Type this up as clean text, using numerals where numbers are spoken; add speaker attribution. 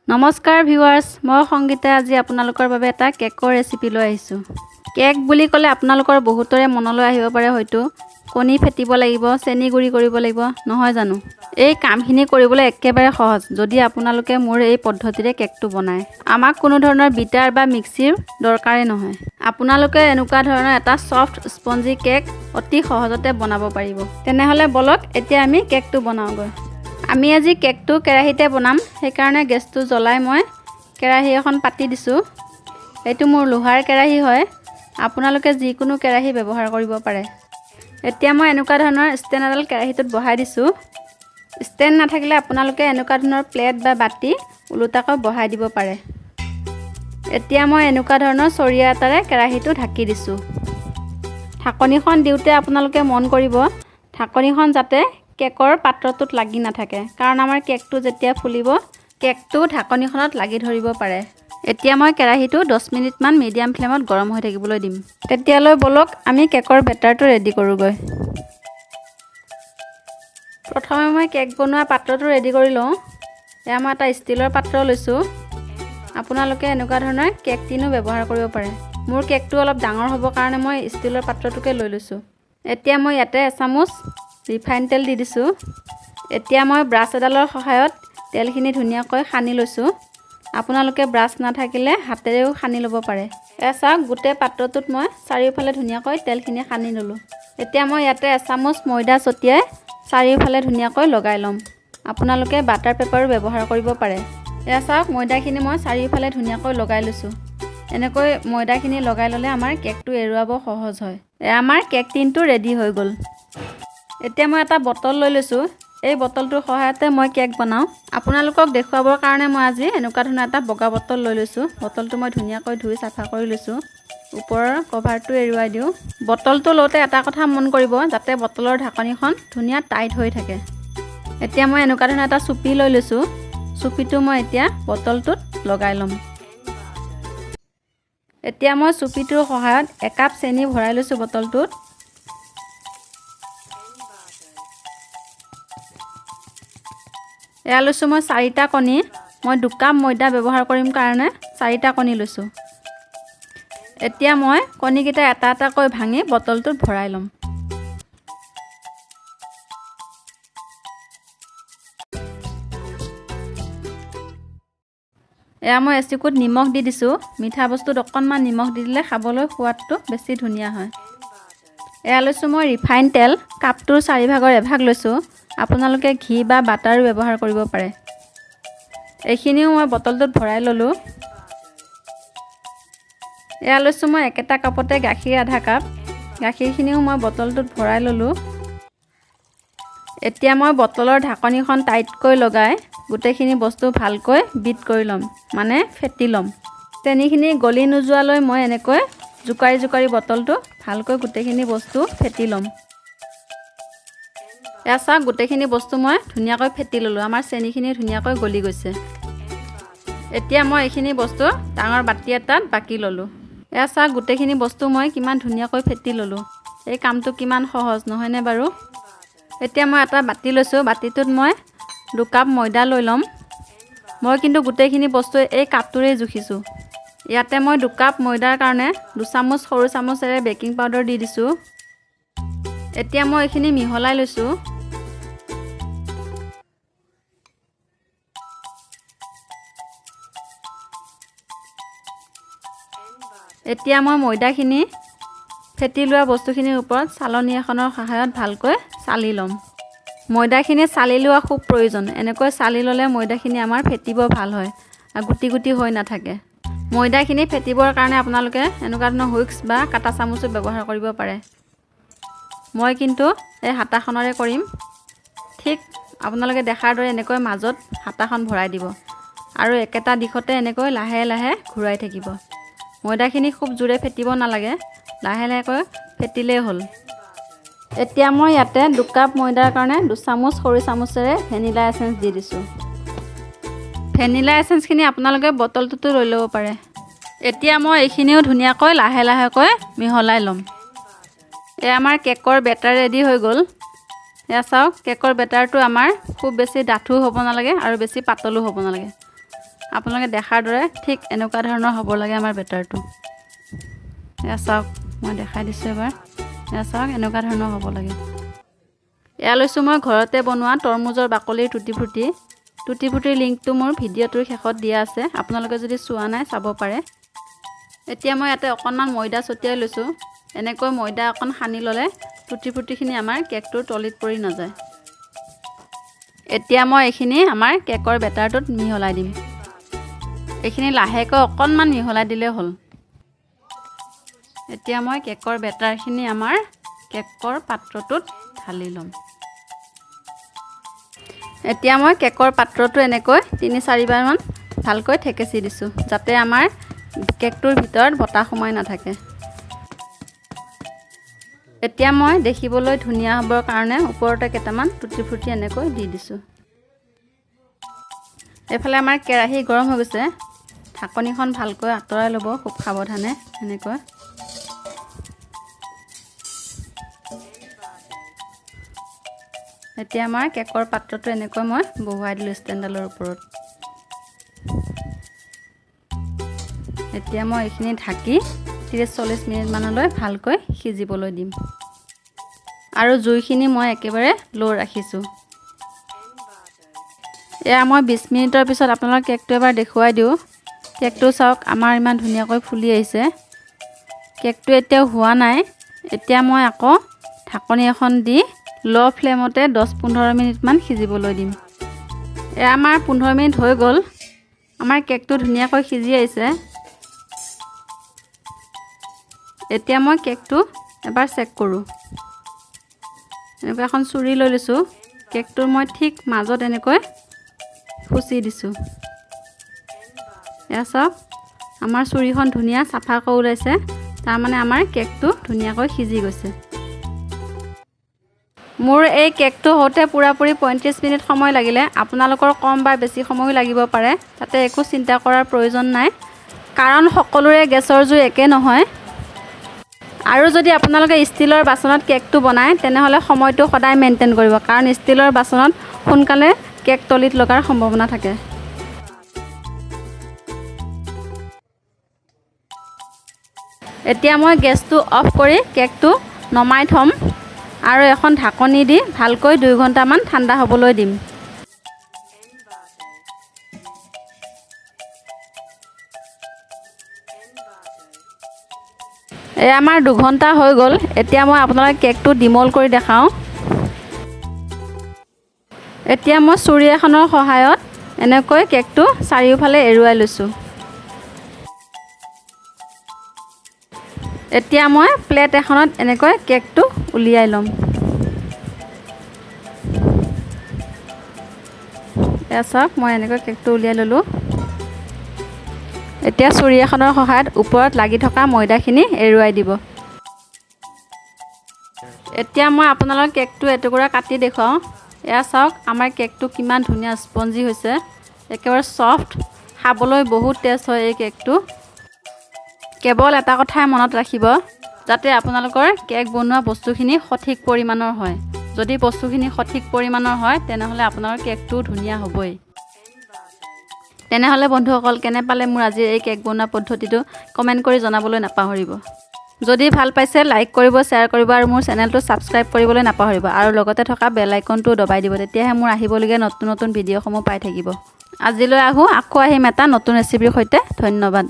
Speaker 1: নমস্কাৰ ভিউৱাৰ্ছ, মই সংগীতা। আজি আপোনালোকৰ বাবে এটা কেকৰ ৰেচিপি লৈ আহিছোঁ। কেক বুলি ক'লে আপোনালোকৰ বহুতৰে মনলৈ আহিব পাৰে হয়তো কণী ফেটিব লাগিব, চেনি গুড়ি কৰিব লাগিব, নহয় জানো? এই কামখিনি কৰিবলৈ একেবাৰে সহজ যদি আপোনালোকে মোৰ এই পদ্ধতিৰে কেকটো বনায়। আমাক কোনো ধৰণৰ বিটাৰ বা মিক্সিৰ দৰকাৰেই নহয়। আপোনালোকে এনেকুৱা ধৰণৰ এটা ছফ্ট স্পঞ্জি কেক অতি সহজতে বনাব পাৰিব। তেনেহ'লে ব'লক, এতিয়া আমি কেকটো বনাওঁগৈ। আমি আজি কেকটো কেৰাহীতে বনাম, সেইকাৰণে গেছটো জ্বলাই মই কেৰাহী এখন পাতি দিছোঁ। এইটো মোৰ লোহাৰ কেৰাহী হয়, আপোনালোকে যিকোনো কেৰাহী ব্যৱহাৰ কৰিব পাৰে। এতিয়া মই এনেকুৱা ধৰণৰ ষ্টেণ্ড এডাল কেৰাহীটোত বহাই দিছোঁ। ষ্টেণ্ড নাথাকিলে আপোনালোকে এনেকুৱা ধৰণৰ প্লেট বা বাতি ওলোটাকৈ বহাই দিব পাৰে। এতিয়া মই এনেকুৱা ধৰণৰ চৰিয়া এটাৰে কেৰাহীটো ঢাকি দিছোঁ। ঢাকনিখন দিওঁতে আপোনালোকে মন কৰিব, ঢাকনিখন যাতে কেকৰ পাত্ৰটোত লাগি নাথাকে, কাৰণ আমাৰ কেকটো যেতিয়া ফুলিব কেকটো ঢাকনিখনত লাগি ধৰিব পাৰে। এতিয়া মই কেৰাহীটো 10 মিনিটমান মিডিয়াম ফ্লেমত গৰম হৈ থাকিবলৈ দিম। তেতিয়ালৈ ব'লক, আমি কেকৰ বেটাৰটো ৰেডি কৰোঁগৈ। প্ৰথমে মই কেক বনোৱা পাত্ৰটো ৰেডি কৰি লওঁ। এয়া মই এটা ষ্টীলৰ পাত্ৰ লৈছোঁ। আপোনালোকে এনেকুৱা ধৰণৰ কেক টিনো ব্যৱহাৰ কৰিব পাৰে। মোৰ কেকটো অলপ ডাঙৰ হ'বৰ কাৰণে মই ষ্টীলৰ পাত্ৰটোকে লৈ লৈছোঁ। এতিয়া মই ইয়াতে এচামুচ ৰিফাইন তেল দি দিছোঁ। এতিয়া মই ব্ৰাছ এডালৰ সহায়ত তেলখিনি ধুনীয়াকৈ সানি লৈছোঁ। আপোনালোকে ব্ৰাছ নাথাকিলে হাতেৰেও সানি ল'ব পাৰে। এয়া চাওক, গোটেই পাত্ৰটোত মই চাৰিওফালে ধুনীয়াকৈ তেলখিনি সানি ল'লোঁ। এতিয়া মই ইয়াতে এচামুচ ময়দা ছটিয়াই চাৰিওফালে ধুনীয়াকৈ লগাই ল'ম। আপোনালোকে বাটাৰ পেপাৰো ব্যৱহাৰ কৰিব পাৰে। এয়া চাওক, ময়দাখিনি মই চাৰিওফালে ধুনীয়াকৈ লগাই লৈছোঁ। এনেকৈ ময়দাখিনি লগাই ল'লে আমাৰ কেকটো এৰুৱাব সহজ হয়। এয়া আমাৰ কেক টিনটো ৰেডি হৈ গ'ল। এতিয়া মই এটা বটল লৈ লৈছোঁ। এই বটলটোৰ সহায়তে মই কেক বনাওঁ। আপোনালোকক দেখুৱাবৰ কাৰণে মই আজি এনেকুৱা ধৰণৰ এটা বগা বটল লৈ লৈছোঁ। বটলটো মই ধুনীয়াকৈ ধুই চাফা কৰি লৈছোঁ। ওপৰৰ কভাৰটো এৰুৱাই দিওঁ। বটলটো লওঁতে এটা কথা মন কৰিব, যাতে বটলৰ ঢাকনিখন ধুনীয়া টাইট হৈ থাকে। এতিয়া মই এনেকুৱা ধৰণৰ এটা চুপি লৈ লৈছোঁ। চুপিটো মই এতিয়া বটলটোত লগাই ল'ম। এতিয়া মই চুপিটোৰ সহায়ত একাপ চেনি ভৰাই লৈছোঁ বটলটোত। এয়া লৈছোঁ মই চাৰিটা কণী। মই 2 কাপ ময়দা ব্যৱহাৰ কৰিম কাৰণে চাৰিটা কণী লৈছোঁ। এতিয়া মই কণীকেইটা এটা এটাকৈ ভাঙি বটলটোত ভৰাই ল'ম। এয়া মই এচিকুট নিমখ দি দিছোঁ। মিঠা বস্তুত অকণমান নিমখ দি দিলে খাবলৈ সোৱাদটো বেছি ধুনীয়া হয়। এয়া লৈছোঁ মই ৰিফাইন তেল, কাপটোৰ চাৰিভাগৰ এভাগ লৈছোঁ। আপোনালোকে ঘি বা বাটাৰো ব্যৱহাৰ কৰিব পাৰে। এইখিনিও মই বটলটোত ভৰাই ল'লোঁ। এয়া লৈছোঁ মই একেটা কাপতে গাখীৰ আধা কাপ। গাখীৰখিনিও মই বটলটোত ভৰাই ল'লোঁ। এতিয়া মই বটলৰ ঢাকনিখন টাইটকৈ লগাই গোটেইখিনি বস্তু ভালকৈ বিট কৰি ল'ম, মানে ফেটি ল'ম। চেনিখিনি গলি নোযোৱালৈ মই এনেকৈ জোকাৰি জোকাৰি বটলটো ভালকৈ গোটেইখিনি বস্তু ফেটি ল'ম। এয়া চাওক, গোটেইখিনি বস্তু মই ধুনীয়াকৈ ফেটি ল'লোঁ। আমাৰ চেনিখিনি ধুনীয়াকৈ গলি গৈছে। এতিয়া মই এইখিনি বস্তু ডাঙৰ বাতি এটাত বাকি ল'লোঁ। এয়া চাওক, গোটেইখিনি বস্তু মই কিমান ধুনীয়াকৈ ফেটি ল'লোঁ। এই কামটো কিমান সহজ, নহয়নে বাৰু? এতিয়া মই এটা বাতি লৈছোঁ। বাতিটোত মই 2 কাপ ময়দা লৈ ল'ম। মই কিন্তু গোটেইখিনি বস্তু এই কাপটোৰেই জুখিছোঁ। ইয়াতে মই 2 কাপ ময়দাৰ কাৰণে 2 চামুচ সৰু চামুচেৰে বেকিং পাউডাৰ দি দিছোঁ। এতিয়া মই এইখিনি মিহলাই লৈছোঁ। এতিয়া মই ময়দাখিনি ফেটি লোৱা বস্তুখিনিৰ ওপৰত চালনী এখনৰ সহায়ত ভালকৈ চালি ল'ম। ময়দাখিনি চালি লোৱা খুব প্ৰয়োজন। এনেকৈ চালি ল'লে ময়দাখিনি আমাৰ ফেটিব ভাল হয় আৰু গুটি গুটি হৈ নাথাকে। ময়দাখিনি ফেটিবৰ কাৰণে আপোনালোকে এনেকুৱা ধৰণৰ হুইস্ক বা কাটা চামুচো ব্যৱহাৰ কৰিব পাৰে। মই কিন্তু এই হাতাখনৰে কৰিম। ঠিক আপোনালোকে দেখাৰ দৰে এনেকৈ মাজত হাতাখন ভৰাই দিব আৰু একেটা দিশতে এনেকৈ লাহে লাহে ঘূৰাই থাকিব। ময়দাখিনি খুব জোৰে ফেটিব নালাগে, লাহে লাহেকৈ ফেটিলেই হ'ল। এতিয়া মই ইয়াতে 2 কাপ ময়দাৰ কাৰণে 2 চামুচ সৰু চামুচেৰে ভেনিলা এচেঞ্চ দি দিছোঁ। ভেনিলা এচেঞ্চখিনি আপোনালোকে বটলটোতো লৈ ল'ব পাৰে। এতিয়া মই এইখিনিও ধুনীয়াকৈ লাহে লাহেকৈ মিহলাই ল'ম। এয়া আমাৰ কেকৰ বেটাৰ ৰেডি হৈ গ'ল। এয়া চাওক, কেকৰ বেটাৰটো আমাৰ খুব বেছি ডাঠো হ'ব নালাগে আৰু বেছি পাতলো হ'ব নালাগে। আপোনালোকে দেখাৰ দৰে ঠিক এনেকুৱা ধৰণৰ হ'ব লাগে আমাৰ বেটাৰটো। এয়া চাওক, মই দেখাই দিছোঁ এবাৰ। এয়া চাওক, এনেকুৱা ধৰণৰ হ'ব লাগে। এয়া লৈছোঁ মই ঘৰতে বনোৱা তৰমুজৰ বাকলিৰ টুটি ফ্ৰুটি। টুটি ফ্ৰুটিৰ লিংকটো মোৰ ভিডিঅ'টোৰ শেষত দিয়া আছে, আপোনালোকে যদি চোৱা নাই চাব পাৰে। এতিয়া মই ইয়াতে অকণমান ময়দা ছটিয়াই লৈছোঁ। এনেকৈ ময়দা অকণ সানি ল'লে টুটি ফ্ৰুটিখিনি আমাৰ কেকটোৰ তলিত পৰি নাযায়। এতিয়া মই এইখিনি আমাৰ কেকৰ বেটাৰটোত মিহলাই দিম। এইখিনি লাহেকৈ অকণমান মিহলাই দিলেই হ'ল। এতিয়া মই কেকৰ বেটাৰখিনি আমাৰ কেকৰ পাত্ৰটোত ঢালি ল'ম। এতিয়া মই কেকৰ পাত্ৰটো এনেকৈ 3-4বাৰমান ভালকৈ থেকেচি দিছোঁ, যাতে আমাৰ কেকটোৰ ভিতৰত বতাহ সোমাই নাথাকে। এতিয়া মই দেখিবলৈ ধুনীয়া হ'বৰ কাৰণে ওপৰতে কেইটামান টুটি ফ্ৰুটি এনেকৈ দি দিছোঁ। এইফালে আমাৰ কেৰাহী গৰম হৈ গৈছে। ঢাকনিখন ভালকৈ আঁতৰাই ল'ব খুব সাৱধানে এনেকৈ। এতিয়া আমাৰ কেকৰ পাত্ৰটো এনেকৈ মই বহুৱাই দিলোঁ ষ্টেণ্ডডালৰ ওপৰত। এতিয়া মই এইখিনি ঢাকি 30-40 মিনিটমানলৈ ভালকৈ সিজিবলৈ দিম। আৰু জুইখিনি মই একেবাৰে ল' ৰাখিছোঁ। এয়া মই 20 মিনিটৰ পিছত আপোনালোকক কেকটো এবাৰ দেখুৱাই দিওঁ। কেকটো চাওক, আমাৰ ইমান ধুনীয়াকৈ ফুলি আহিছে। কেকটো এতিয়াও হোৱা নাই। এতিয়া মই আকৌ ঢাকনি এখন দি ল' ফ্লেমতে 10-15 মিনিটমান সিজিবলৈ দিম। এয়া আমাৰ 15 মিনিট হৈ গ'ল। আমাৰ কেকটো ধুনীয়াকৈ সিজি আহিছে। এতিয়া মই কেকটো এবাৰ চেক কৰোঁ। এনেকুৱা এখন চুৰি লৈ লৈছোঁ। কেকটোৰ মই ঠিক মাজত এনেকৈ খুচি দিছোঁ। এয়া চাওক, আমাৰ চুৰিখন ধুনীয়া চাফাকৈ ওলাইছে। তাৰমানে আমাৰ কেকটো ধুনীয়াকৈ সিজি গৈছে। মোৰ এই কেকটো হওঁতে পূৰাপূৰি 35 মিনিট সময় লাগিলে। আপোনালোকৰ কম বা বেছি সময়ো লাগিব পাৰে, তাতে একো চিন্তা কৰাৰ প্ৰয়োজন নাই, কাৰণ সকলোৰে গেছৰ জুই একে নহয়। আৰু যদি আপোনালোকে ষ্টীলৰ বাচনত কেকটো বনায় তেনেহ'লে সময়টো সদায় মেইনটেইন কৰিব, কাৰণ ষ্টীলৰ বাচনত সোনকালে কেক তলিত লগাৰ সম্ভাৱনা থাকে। এতিয়া মই গেছটো অফ কৰি কেকটো নমাই থ'ম আৰু এখন ঢাকনি দি ভালকৈ 2 ঘণ্টামান ঠাণ্ডা হ'বলৈ দিম। এয়া আমাৰ 2 ঘণ্টা হৈ গ'ল। এতিয়া মই আপোনালোক কেকটো ডিমল কৰি দেখাওঁ। এতিয়া মই চুৰি এখনৰ সহায়ত এনেকৈ কেকটো চাৰিওফালে এৰুৱাই লৈছোঁ। এতিয়া মই প্লেট এখনত এনেকৈ কেকটো উলিয়াই ল'ম। এয়া চাওক, মই এনেকৈ কেকটো উলিয়াই ল'লোঁ। এতিয়া চুৰি এখনৰ সহায়ত ওপৰত লাগি থকা ময়দাখিনি এৰুৱাই দিব। এতিয়া মই আপোনালোকক কেকটো এটুকুৰা কাটি দেখুৱাওঁ। এয়া চাওক, আমাৰ কেকটো কিমান ধুনীয়া স্পঞ্জি হৈছে, একেবাৰে ছফ্ট, খাবলৈ বহুত টেষ্ট হয় এই কেকটো। কেৱল এটা কথাই মনত ৰাখিব, যাতে আপোনালোকৰ কেক বনোৱা বস্তুখিনি সঠিক পৰিমাণৰ হয়। যদি বস্তুখিনি সঠিক পৰিমাণৰ হয় তেনেহ'লে আপোনালোকৰ কেকটোও ধুনীয়া হ'বই। তেনেহ'লে বন্ধুসকল, কেনে পালে মোৰ আজিৰ এই কেক বনোৱা পদ্ধতিটো কমেণ্ট কৰি জনাবলৈ নাপাহৰিব। যদি ভাল পাইছে লাইক কৰিব, শ্বেয়াৰ কৰিব আৰু মোৰ চেনেলটো ছাবস্ক্ৰাইব কৰিবলৈ নাপাহৰিব আৰু লগতে থকা বেল আইকনটোও দবাই দিব, তেতিয়াহে মোৰ আহিবলগীয়া নতুন নতুন ভিডিঅ'সমূহ পাই থাকিব। আজিলৈ আহোঁ, আকৌ আহিম এটা নতুন ৰেচিপিৰ সৈতে। ধন্যবাদ।